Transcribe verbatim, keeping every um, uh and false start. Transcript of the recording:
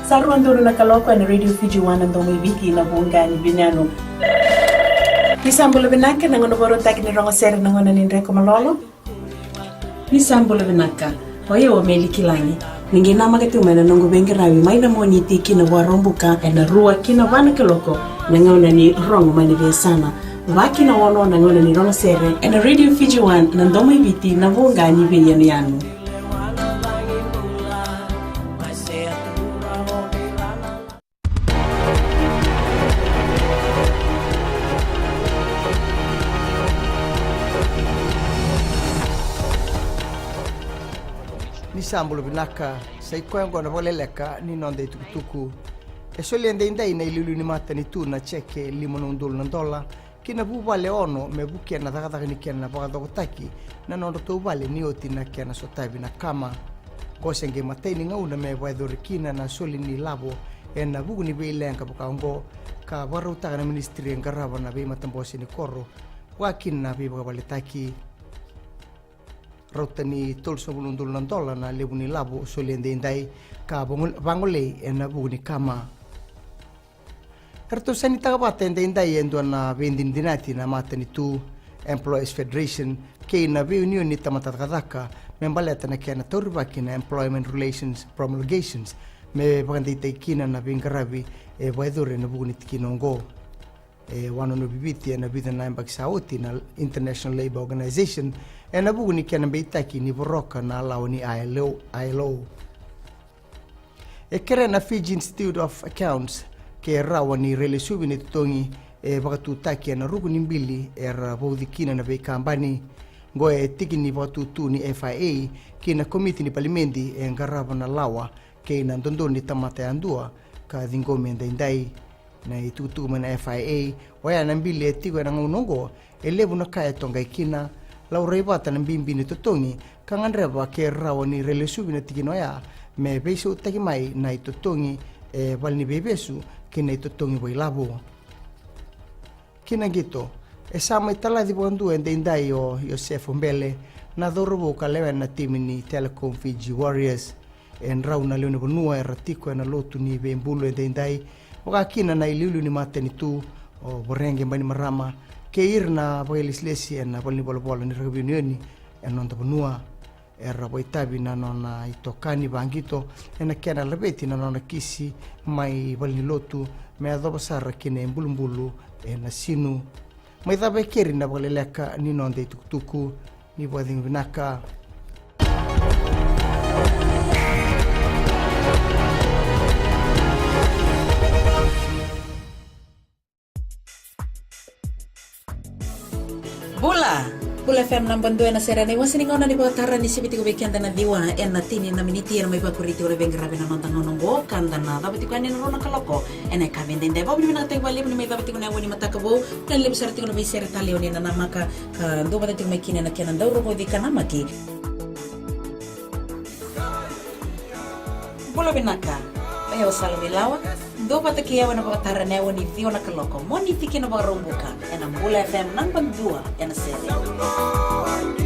Sa rua donu na kaloko ena Radio Fiji One, na domo i Viti, na vuqa ni veiyanuyanu. Ni sa bula vinaka, na gauna vakarautaki ni rogo sere, na gauna ni dreko malolo. Ni sa bula vinaka. O yau o Meli Kilagi. Ni qai namaka tiko mai na noqu veiqaravi mai na Moniti ki na Vakaraubuka ena rua ki na va na kaloko, na gauna ni rogo mai na veiyasana. Va ki na ono na gauna ni rogo sere ena Radio Fiji One, na domo i Viti, na vuqa ni veiyanuyanu. Ni sa bula vinaka, sa i koya oqo na vakaleleka ni noda itukutuku. E soli edaidai na iliuliu ni matanitu na jeke lima na udolu na dola ki na vuvale ono me vukea na cakacaka ni kena vakacokotaki na nodratou vale ni oti na kena sotavi na kama. Qo se qai matai ni gauna me vakayacori kina na soli ni lavo ena vuku ni veileqa vaka oqo, ka vakarautaka na minisitiri e qarava na veimatabose ni koro, vaka kina na veivakavaletaki. Rauta ni tolusagavulu na udolu na dola na levu ni lavo soli edaidai ka vago-, vagolei ena vuku ni kama. Eratou sainitaka vata edaidai e dua na veidinadinati na matanitu, Employers Federation, kei na veiunioni ni tamata cakacaka me baleta na kena taurivaki na Employment Relations Promulgations, me vakadeitaki kina na veiqaravi e vakayacori ena vuku ni tikina oqo. E wanonovi Viti ena vica na yabaki sa oti na International Labour Organization ena vuku ni kena beitaki ni voroka na lawa ni I L O, I L O. E kerea na Fiji Institute of Accounts ke rawa ni railesuvi na itotogi e vakatutaki ena ruku ni bili era vauci kina na veikabani. Qo e tiki ni vakatutu ni F I A ki na komiti ni palimedi e qarava na lawa kei na dodonu ni tamata yadua ka ciqomi edaidai. Na itukutuku mai na F I A, oya na bili e tiko ena gauna oqo, e levu na ka e toqai kina, laurai vata na bibi ni totogi, ka gadreva ke rawa ni railesuvi na tikina oya me veisautaki mai na itotogi e valeniveivesu kei na itotogi vakailavo. Ki na qito, e sa mai talaci vakadua edaidai o Joseph Obele, na cauravou ka lewena na timi ni Telecom Fiji Warriors. E drau na lewe ni vanua era tiko ena lotu ni veibulu edaidai, vaka kina na iliuliu ni matanitu, o Voreqe Bainimarama, kei ira na vakailesilesi ena valenivolavola ni rakavi unioni ena noda vanua. Era vakaitavi na nona itokani vaqito ena kena laveti na nona kisi mai valenilotu me yacova sara ki na ibulubulu e Nasinu. Mai cava e keri na vakaleleka ni noda itukutuku. Ni vakacegu vinaka. Bula! Bula F M naba dua ena sere ena iwase ni gauna ni vakatara ni sivi tiko vei keda na ciwa ena tini na miniti ena mai vakuri tiko na veiqaravi ena noda gauna oqo ka da na cava tiko yani ena rua na kaloko ena yakavi edaidai. Vakavinavinakataki vakalevu ni mai cava tiko na yavu ni mataka vou. Na levu sara tiko na veisere talei o ni na namaka ka dua vata tiko mai kina ena kena dau rogoci ka namaki. Bula vinaka. O yau o Sala Veilawa. Dua vata kei au ena vakatara ena yawa ni ciwa na kaloko Moniti ki na Vakaraubuka ena Bula F M naba dua ena sere.